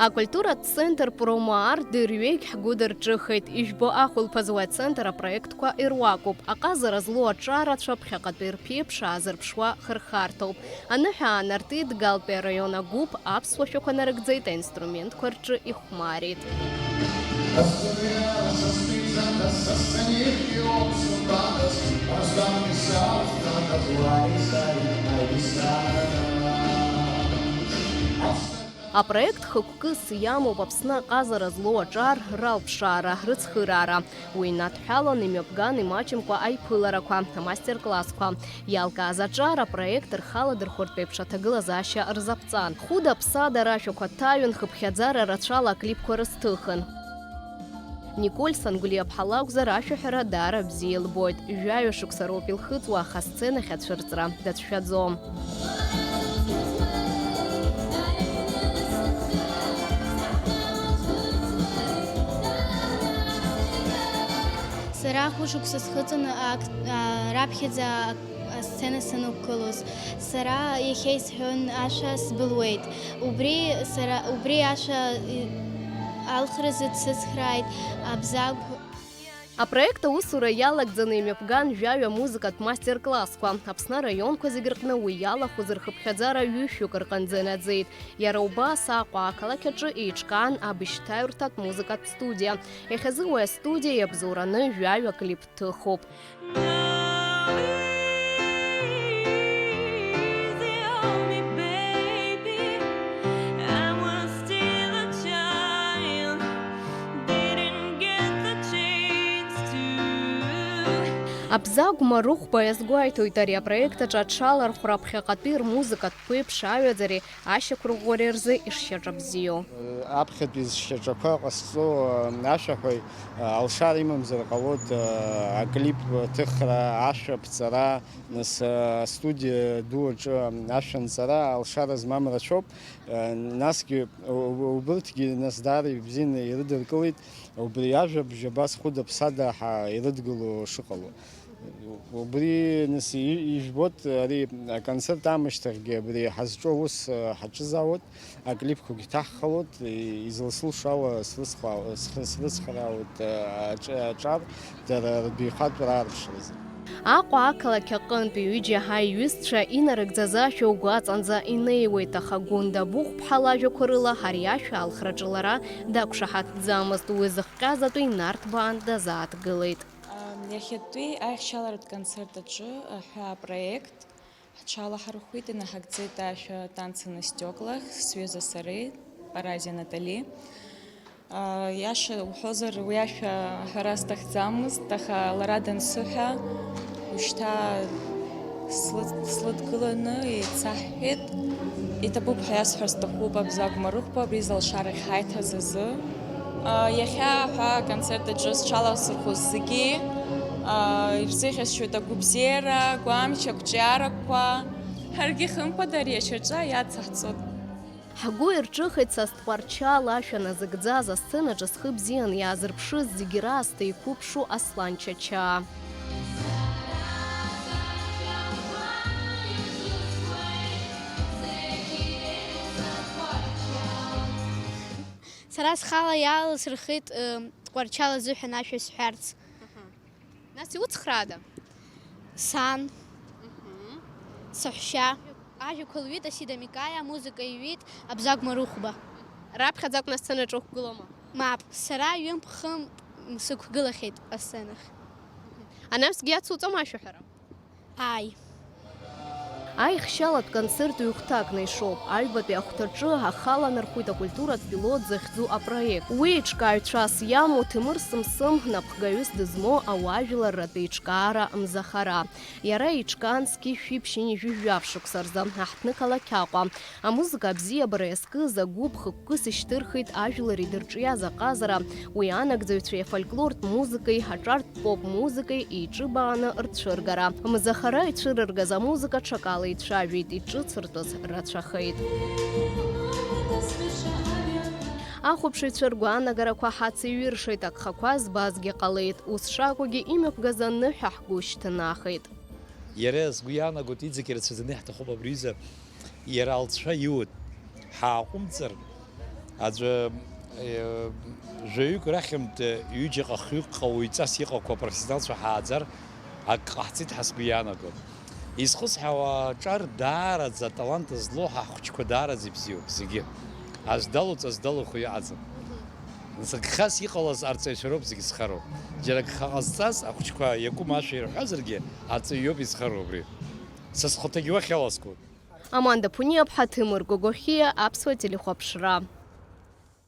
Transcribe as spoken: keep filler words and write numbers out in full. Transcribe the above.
Акультуратә центр Промоар дырҩегь ҳгәы дырҿыхеит. Ижәбо ахәылԥаз уи ацентр апроектқәа ируакуп. Аҟазара злоу аҿарацәа ԥхьаҟатәи рԥеиԥш аазырԥшуа хырхарҭоуп. Аныҳәа аанартит, Галтәи араион агәыԥ аԥсуа шәақәа нарыгӡеит, аинструментқәа рҿы ихәмарит. Апроект хықәкыс иамоуп Аԥсны аҟазара злоу аҿар ралԥшаара, рыцхыраара. Уи инадҳәалан имҩаԥган имаҷымкәа аиԥыларақәа, амастер-классқәа. Иалкааз аҿар апроект рхаладырхәыртә еиԥш аҭагылазаашьа рзаԥҵан. Хәыда-ԥсада рашәақәа ҭаҩын, хыԥхьаӡара рацәала аклипқәа рызҭыхын. Николь Сангәлиаԥҳа лакәзар, ашәаҳәара даара бзиа илбоит. Жәаҩа шықәса роуп илхыҵуа, аха асценахь ацәырҵра дацәшәаӡом. Сара хәышықәса схыҵын, ак-, а, раԥхьаӡа ак-, асцена санықәгылоз. Сара иахьа исҳәон, ашәа сбылуеит. Убри сара, убри ашәа, и-, алхразы дсыцхрааит Абзагә. Апроект аусура иалагӡаны имҩаԥган жәаҩа музыкатә мастер-классқәа. Аԥсны араионқәа зегьы рҟны уи иалахәыз рхыԥхьаӡара ҩышәҩык рҟынӡа инаӡеит. Иара убас Аҟәа ақалақь аҿы еиҿкаан абжьҭаҩрҭатә музыкатә студиа. Иахьазы уи астудиа иабзоураны жәаҩа клип ҭыхуп. Абзагә Марыхәба иазгәеиҭоит, ари апроект аҿы аҽалархәра ԥхьаҟатәи рмузыкатә қәеиԥш аҩаӡареи ашьақәырӷәӷәареи рзы ишшьаҿа бзиоу. Аԥхьатәи зшьаҿақәа ҟазҵо ашәаҳәаҩ алшара имамзар ҟалоит, аклип ҭыхра, ашәа ԥҵара, нас астудиа ду аҿы ашәа нҵара алшара змам рацәоуп. Насгьы у-, убырҭгьы нас даара ибзианы ирыдыркылеит, убри ажәабжь абас хәыда-ԥсада ҳа-, ирыдгыло шыҟало. Убри, нас, и-, ижәбоит, ари аконцерт аамышьҭахьгьы абри ҳазҿу аус, а, ҳаҿызаауеит, аклипқәагьы ҭаҳхалоит, и-, изылсылшо ала срыцхраауеит, а, аҿ-, аҿар дара рбаҩхатәра аарԥшразы. Аҟәа ақалақь аҟынтәи ҩыџьа ҳаиҩызцәа инарыгӡаз ашәа угәаҵанӡа инеиуеит, аха Гәында Быхәԥҳа лажәақәа рыла ари ашәа алхраҿы лара дақәшаҳаҭӡамызт, уи зыхҟьаз атәы инарҭбаан дазааҭгылеит. Иахьатәи аихшьаларатә концерт аҿы аҳәаа проект ҳҽалаҳархәит, инаҳагӡеит ашәа Танцы на стёклах, сҩыза сареи, Паразиа Натали. Иаша уҳәозар, уи ашәа аҳәара сҭахӡамызт, аха лара дансыҳәа, ушьҭа слыд-, слыдгыланы еицаҳҳәеит. Иҭабуп ҳәа иасҳәар сҭахуп Абзагә Марыхәба абри залшарахь ҳаиҭаз азы. Иахьа ҳәа аконцерт аҿы сҽаласырхәыз зегьы ирзыӷьасшьоит агәабзиара, агәамч, ақәҿиарақәа. Ҳаргьы хымԥада ари ашьаҿа иацаҳҵоит. Ҳгәы ирҿыхеит са стҟәарчал ашәа назыгӡаз, асценаҿы схы бзиан иаазырԥшыз зегьы раасҭа иқәыԥшу Аслан Чачаа. Сара схала иаласырхеит, ы, Тҟәарчал азыҳәан ашәа сҳәарц. Аҳа. Нас иуцхраада? Сан. Мгм. Саҳәшьа. Ажәақәа лҩит Асида Микаиа, амузыка иҩит Абзагә Марыхәба. Раԥхьаӡа акәны асценаҿы уқәгылома? Мап, сара ҩымԥ-хымԥ сықәгылахьеит асценахь. Анамсгьы иацуҵома ашәаҳәара? Ааи. Аихшьалатә концерт ҩ-хәҭакны ишоуп. Аҩбатәи ахәҭаҿы ахала нархәит акультуратә пилот захьӡу апроект. Уи еиҿкааҩцәас иамоу Ҭемыр Сымсым, напхгаҩыс дызмоу ауаажәларратә еиҿкаара Мзахара. Иара еиҿкаан зқьи жәшәи ԥшьынҩажәи жәаф шықәса рзы, аҳҭнықалақь Аҟәа. Амузыка абзиабара иазкыз агәыԥ хықәкыс ишьҭырхит ажәлар идырҿиаз аҟазара, уи анагӡаҩцәеи афольклортә музыкеи, аҿартә поп музыкеи еиҿыбааны рцәыргара. Мзахара ицәырыргаз амузыка ҽакала ицәажәеит, иҿыцыртәыз рацәахеит. Ахәаԥшыҩцәа ргәаанагарақәа ҳацеиҩыршеит, агхақәа збазгьы ҟалеит. Ус шакәугьы, имҩаԥгаз аныҳәа ҳгәы шьҭнахит. Иара сгәы иаанагоит, иҵегь ирацәаӡаны иаҳҭахуп абри аҩыза. Иара алҵшәа иуит. Ҳааҟәымҵыр, Аӡәы, э, жәаҩык рахьынтә ҩыџьаҟа, хҩыкҟа уаҩҵас иҟақәоу апрофессионалцәа ҳааӡар, ак ҟаҳҵеит ҳәа сгәы иаанагоит. Изхысҳәаауа аҿар даараӡа аталант злоу ҳа ҳхәыҷқәа даараӡа ибзиоуп, зегьы. Аӡә далоуҵаз далахәу иҟаӡам. Нас агхас иҟалаз арҵаҩцәа роуп зегьы зхароу. Џьара агха ҟазҵаз ахәыҷқәа иакәым ашәа ирҳәазаргьы, арҵаҩ иоуп изхароу убри. Са схаҭагьы уахь иаласгоит. Аманда Ԥуниаԥҳа, Ҭемыр Гогохиа, Аԥсуа телехәаԥшра.